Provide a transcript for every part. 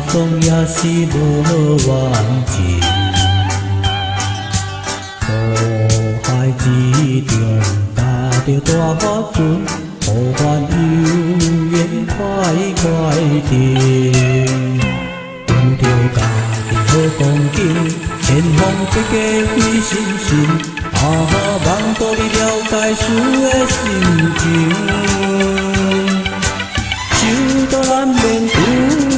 霜也是無完成。苦海之中，駕著大帆船，呼喚悠閒快快定。拄著家己好光景，千方百計非信心，啊哈，望到你了解師的心情。修道難免拄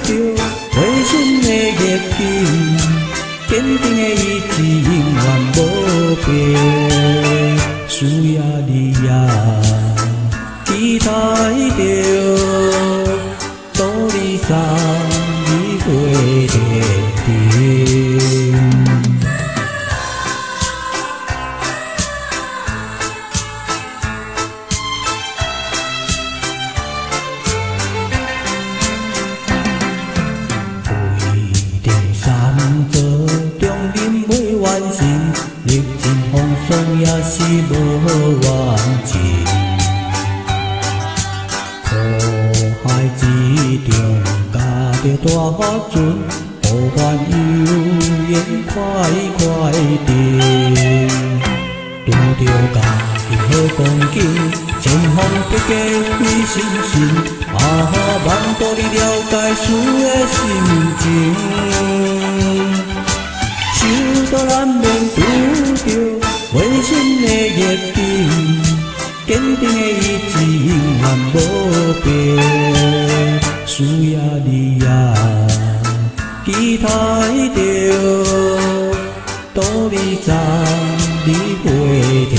著迷信的逆境，堅定的意志永遠無變。需要你也期待著，道理送你回天庭。为著三座重任未完成，歷盡風霜也是無完成。苦海之中，駕著大帆船，呼喚悠閒快快定。拄著家己好光景，千方百計非信心，啊哈，望到你了解師的心情。修道難免拄著迷信的逆境，堅定的意志永遠無變。需要你也期待著，道理送你回天。